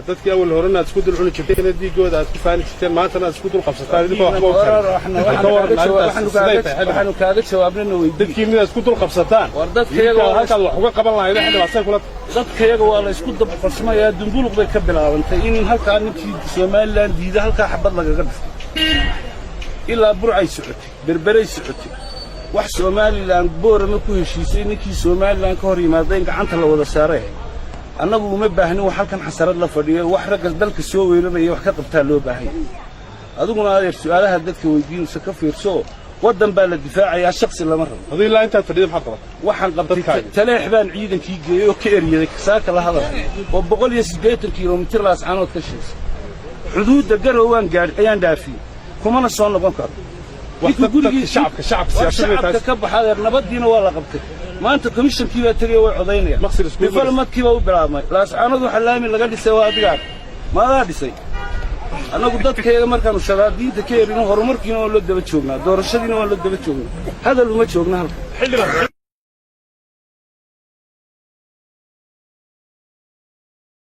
Dadkii awal horena aad isku dul cuni jirteen, dhiigooda aad ku faani jirteen, maantana aad isku dul qabsataan idinkoo waxba u tarin. Ka waran arrintaas, siday tahay, xildhibaan? Waxaanu kaaga jawaabnana weydii. Dadkii inaad isku dul qabsataan War dadkayaga idinkaa halkaad wax uga qaban lahayd, xildhibaan, say kula Dadkayaga waa la isku dabqasmayaa. Dumbuluq bay ka bilaabantay in halkaa ninkii Somaliland diida halkaa xabad lagaga dhiftay. Ilaa Burcay socotay, Berberay socotay. Wax Somaliland Boorama ku heshiisay, ninkii Somaliland ka hor yimaada in gacanta la wada saaray. Annagu uma baahnin wax halkan xasarad la fadhiyo. Wax ragga dalka soo weeraraya wax ka qabtaa loo baahan yahay. Adiguna, adeer, su'aalaha dadka weydiinaysa ka fiirso. Waddan baa la difaacayaa, shaksi lama rabo. Adii ilaa intaad fadhida maxaad qabatay? Waxaan qabtay Dadkaaga. Taleex baan ciidankii geeyey oo ka eryaday saaka la hadal oo 180 kilomitir Laascaanood ka sheesay. Xuduudda Garow waan gaadh ayaan dhaafiyey, kumana soo noqon karo. Wax Ninkii dadka shacabka War siyaasadda shacabka ka baxa, adeer. Nabadiina waa la qabtay. Maanta komishankii baa tegaya, way codaynayaan. Maqsir iskuul. Developmentkii baa u bilaabmay. Laascaanood waxa laami laga dhisay waa adigaa maadaa dhisay. Annagu dadkayaga markaanu shadaadiinta ka erino, horumarkiina waan loo daba joognaa, doorashadiina waan loo daba joognaa. Hadal uma joogna halka. Xildhibaan.